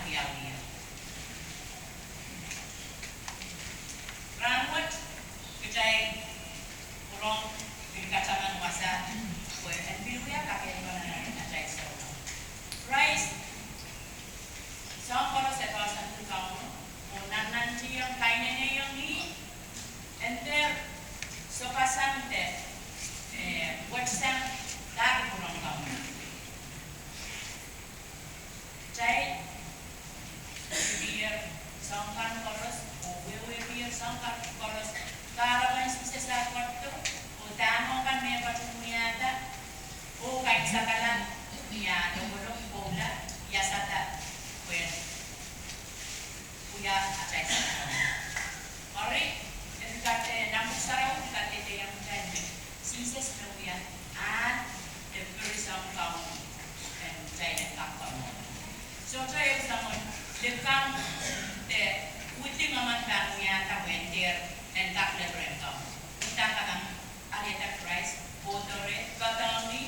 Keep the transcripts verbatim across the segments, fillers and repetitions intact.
wiawi. Rahnwet kitail pwurehng pil kataman wasa pwe en pil wia kakehlkahn nan atail souleng. Krais, soahng koaros e poahsoanki Kauno oh nannantihong, kainenehiong ih, en dehr sohpeseng de, eh, wetsang dahme pwurehng Kauno. Kitail, kitail soahng kan koaros oh wehwehkier soahng kan koaros, kahrepen Sises ah ketido oh dahme kan me patohwan wiahda, oh kaimwisekala, wiahda, kolokol, pwoula, iasada, pwe wia atail souleng. Eri, e pil kadehdeh, nan Pwuhk Sarawi pil kadehdehiong kitail me Sises me wia ahn de pwurehng Kauno en kitail en kak komour. Sohte ehu soangen likamw de uhd emen pahn wiahda pwe en dehr en kak lepe rehn Kauno. Udahn kak alehda Krais, kohdo reh, poadohng ih,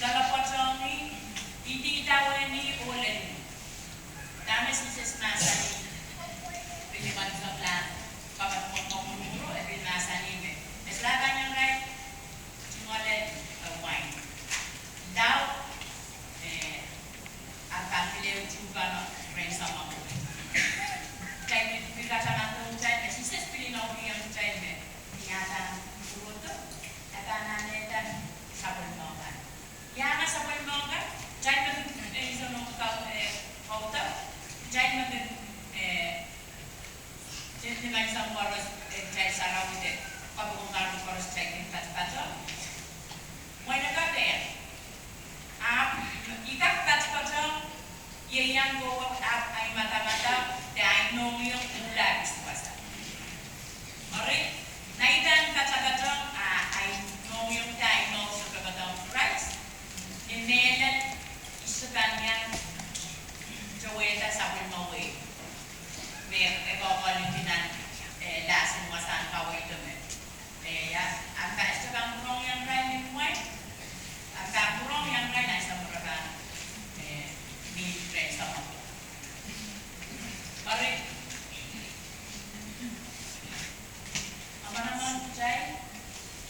loalopwoatohng ih, idawehn ih oh lel ih. Dahme Sises mahsanih, pil ni menseng lahn kapakap mwomwohdiso, e pil mahsanih me, e solahr pahn iang irail tungoale, eh, wain. Lao, eh, ahpw pahn pil ehu tuhpeno rehn soahng mwahu. Kitail pil katamandohng kitail me Sises pil inoukihong kitail me, ni ah pahn pwurodo, e pahn alehda sapwellime kan. Iang sapwellime kan, kitail me kin, eh, isohn, eh, kau-, eh, kaudo, kitail me kin, eh, ni menseng koaros, eh, kitail sarawi de kapokon kan koaros kitail kin patpato. Mwein e kak dehr, ahpw, I kak patpato, iei iang kowe ahpw ai madamadau de ai mohngiong uhla kis wasa. Eri, ni I pahn patpato, a, ai mohngiong de ai mour sohte patohng Krais, ni mehlel I sohte pahn iang towehda sapwellime wei me e koakoahliki nan, eh, lahsen wasahn kaweid me, eh, ia, ahpw I sohte pahn pwurehng iang irail ni mwei, ahpw pahn pwurehng iang irail ansou me re pahn, eh, mih rehn soahng mwahu. Eri, emenemen kitail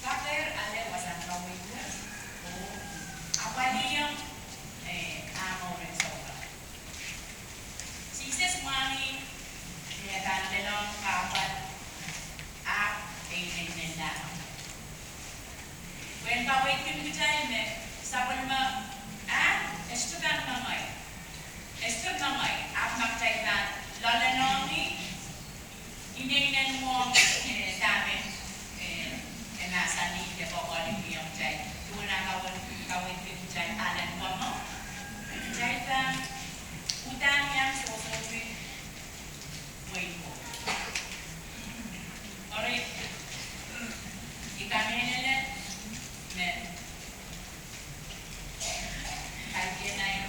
kak dehr ale wasahn kaweid wet oh apwalihong, eh, ah mour en souleng. Sises mwahngih me e pahn lelohng kahpwal, ahpw e inenginehlahng. Pwehn kaweidkin kitail me sapwellime, ah, e sohte pahn mengei. E sohte mengei, ahpw ma kitail pahn loalenohng ih, inenginehnwong, eh, dahme, eh, e mahsanih de koakoahlikiong kitail, duwen ah kaweid, kaweidkin kitail alen komour, kitail pahn uhdahn iang sohsohte wehin Koht. Eri, I kamehlele me kaidehn ahi,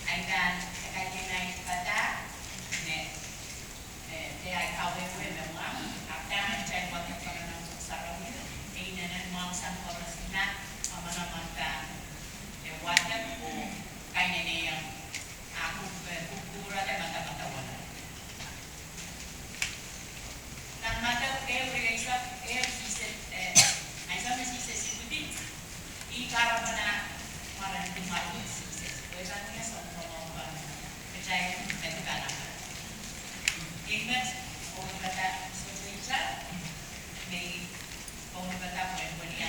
ahi pahn, kaidehn ahi padahk me, eh, de ahi kawehwe me mwahng, ahpw dahme kitail wadek nan Pwuhk Sarawi, e inenen mwahngih sang koaros ma emenemen pahn, eh, wadek oh kainenehiong, ah, pwuhk, eh, pwuhk pwurala, madamadau wala. Nan Madiu ehu, rieisek ehu, Sises, eh, ansou me Sises ipwidi, ih kahrepen ah mwaren limau Sises, pwe e pahn wia sounkomour kan, kitail me dipan akan. Iei met, kaunopada sohte itar, me I kaunopada pwehn pweli